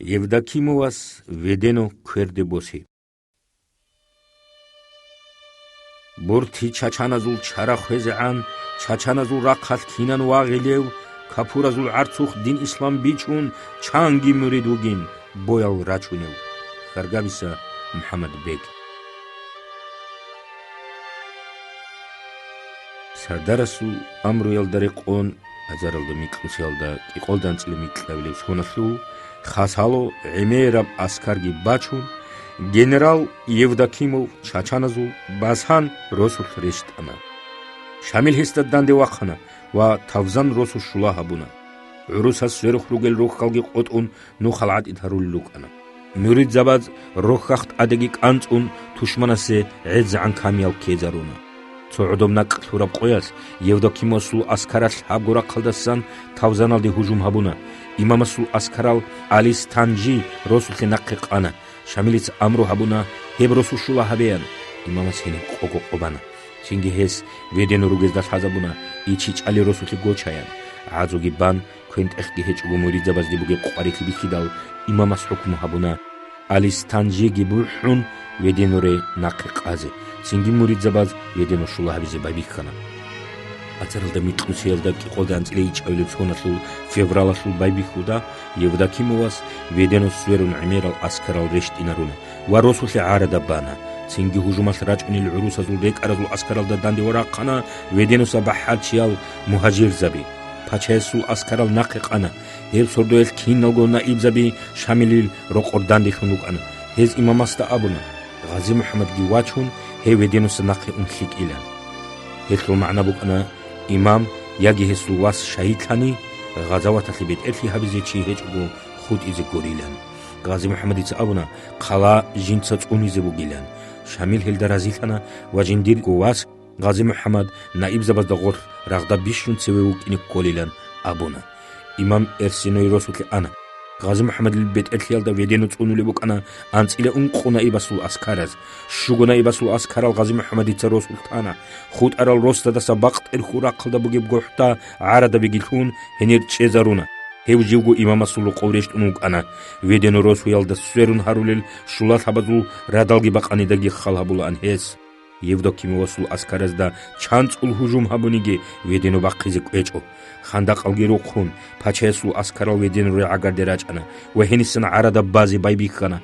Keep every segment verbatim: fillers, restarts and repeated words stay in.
Евдокимовас Ведено кверде босе. Бурти чачаназул чара хвезегӀан, чачаназул рахъалъ кинан вагъилев, капуразул гӀарцухъ дин-ислам бичун, чанги мурид вугин, боял рачунев Харгабиса МухӀаммадбег. Сардарасул амруялда рекъон, азаралда микьусиялда кӀикъоялда анцӀила микьабилеб соналъул хасало гӀемераб аскарги бачун, генерал Евдокимов чачаназул Басан росулъ рещтӀана. Шамил гьесда данде вахъана ва Тавзан росу щула гьабуна. ГӀурусаз сверухъ ругел рохьалги къотӀун, нухал гӀатӀид гьарулел рукӀана. Муридзабаз рохьахъ тӀадеги кӀанцӀун, тушманасе гӀезегӀан камиял ккезаруна. Цо гӀодоб накӀкӀ лъураб къоялъ Евдокимовасул аскаралъ гьабго рахъалдасан Тавзаналде гьужум гьабуна. Имамасул аскарал Алистанжи росулъе нахъе къана. Шамилица амру гьабуна гьеб росу щула гьабеян. Имамас гьениб къого къо бана. Цинги гьес Ведено ругезда лъазабуна, ИчичӀали росулъе гочаян. ГӀазуги бан, квен-тӀехги гьечӀого муридзабазде бугеб къварилъи бихьидал, имамас хӀукму гьабуна Алистанжиги бухӀун, Веденоре нахъе къазе. Цинги муридзабаз Ведено щула гьабизе байбихьана. Азаралда микьусиялда кӀикъоялда анцӀила ичӀабилеб соналъул февралалъул байбихьуда Евдокимовас Ведено сверун гӀемерал аскарал рещтӀинаруна ва росулъе гӀарада бана. Цинги гьужумалъ рачӀунел гӀурусазул рекӀаразул аскаралда данде варахъана Веденоса бахӀарчиял мугьажирзаби. Пачаясул аскарал нахъе къана. Гьеб сордоялъ киналго наибзаби Шамилил рокъор данделъун рукӀана. Гьез имамасда абуна, Гъази-МухӀаммадги вачун, гьев Веденоса нахъе ун лъикӀилан. Гьелъул магӀна букӀана, имам яги гьесул вас шагьидлъани, гъазаваталъе бетӀерлъи гьабизе чи гьечӀого хутӀизе гурилан. Гъази-МухӀаммадица абуна, хъала жинца цӀунизе бугилан. Шамил гьелда разилъана ва жиндирго вас Гъази-МухӀаммад наибзабазда гъорлъ рагъда бищун цеве вукӀине кколилан абуна. Имам Эрсеной росулъе ана. Гъази-МухӀаммадил бетӀерлъиялда Ведено цӀунулеб букӀана анцӀила ункъо наибасул аскараз. Щуго наибасул аскарал Гъази-МухӀаммадица росулъ тана. ХутӀарал росдадаса бакъ тӀерхьул рахъалда бугеб гохӀда гӀарадабиги лъун, гьенир чӀезаруна. Гьев живго имамасул рокъов рещтӀун вукӀана. Ведено росуялда сверун гьарулел щулалъабазул радалги бакъанидаги хал гьабулаан гьес. Евдокимовасул аскаразда чанцӀул гьужум гьабуниги, Ведено бахъизе кӀвечӀо. Хандакъалги рухъун, пачаясул аскарал Веденоре гӀагарде рачӀана ва гьенисан гӀарада базе байбихьана.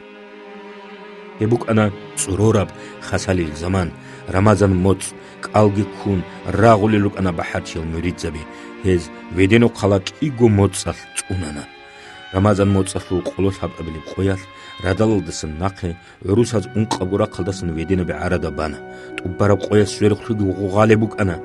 Гьеб букӀана цӀорораб хасалил заман, Рамазан моцӀ, кӀалги ккун, рагъулел рукӀана бахӀарчиял муридзаби. Гьез Ведено хъала кӀиго моцӀалъ цӀунана. Рамазан моцӀалъул къоло лъабабилеб къоялъ радалалдасан нахъе гӀурусаз ункъабго рахъалдасан Веденоби гӀарада бана. ТӀубараб къоялъ сверухълъиги гъугъалеб букӀана.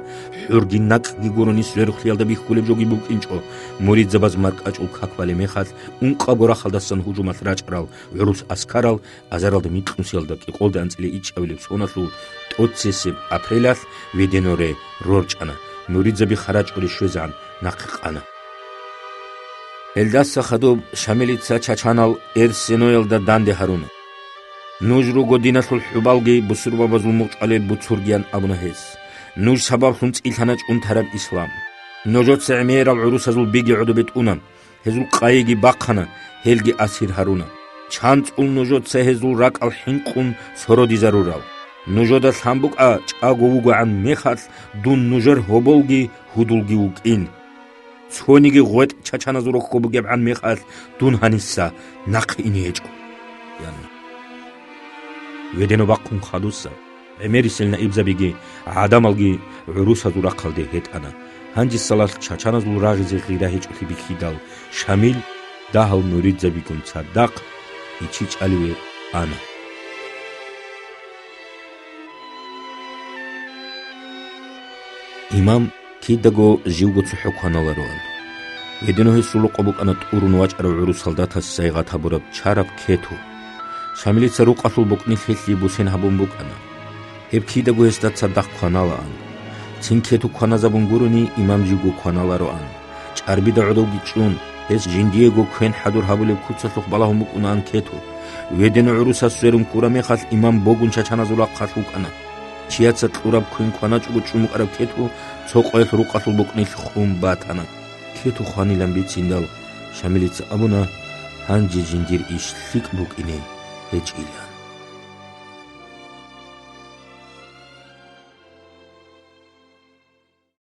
ХӀурги накӀкӀги гурони сверухълъиялда бихьулеб жоги букӀинчӀо. Муридзабаз маркӀачӀул как балеб мехалъ, ункъабго рахъалдасан гьужумалъ рачӀарал гӀурус аскарал азаралда микьнусиялда кӀикъолда анцӀила ичӀабилеб соналъул тӀоцесеб апрелалъ Веденоре рорчӀана. Муридзаби харачӀоре щвезегӀан нахъе къана. Гьелдаса хадуб Шамилица чачанал Эрсеноялда данде гьаруна. Нуж руго диналъул хӀубалги бусурбабазул мукъалел буцургиян абуна гьес. Нуж сабаблъун цӀилъана чӀунтараб ислам. Нужеца гӀемерал гӀурусазул биги гӀодобе тӀуна. Гьезул къайиги бахъана, гьелги асир гьаруна. ЧанцӀул нужеца гьезул ракӀал хӀинкъун сородизарурал. Нужеда лъан букӀа чӀаго вугогӀан мехалъ дун нужер гьоболги гьудулги вукӀин. Цониги гъветӀ чачаназул рохьго бугебгӀан мехалъ дун гьаниса нахъе ине гьечӀо, – яна. Ведено бахъун хадуса, гӀемерисел наибзабиги гӀадамалги гӀурусазул рахъалде гьетӀана. Гьанжесалалъ чачаназул рагъизе гъира гьечӀолъи бихьидал, Шамил дагьал муридзабигун цадахъ ИчичӀаливе ана. Имам кидаго живго цохӀо кваналароан. Ведено гьесул рокъоб букӀана тӀурун вачӀарав гӀурус солдатас сайгъат гьабураб чараб кету. Шамилица рукъалъул букӀнилъ гьелъие бусен гьабун букӀана. Гьеб кидаго гьесда цадахъ кваналаан. Цин кету кваназабун гурони, имам живго кваналароан. ЧӀарбида гӀодовги чӀун, гьес жиндиего квен хӀадур гьабулеб куцалъухъ балагьун букӀунаан кету. Ведено гӀурусас сверун ккураб мехалъ, имам богун чачаназул рахъалъ вукӀана. Чияца кьураб квен кваначӀого чӀун букӀараб кету цо къоялъ рукъалъул букӀнилъ хун батана. Кету хванилан бициндал, Шамилица абуна: гьанже жиндир иш лъикӀ букӀине гьечӀила.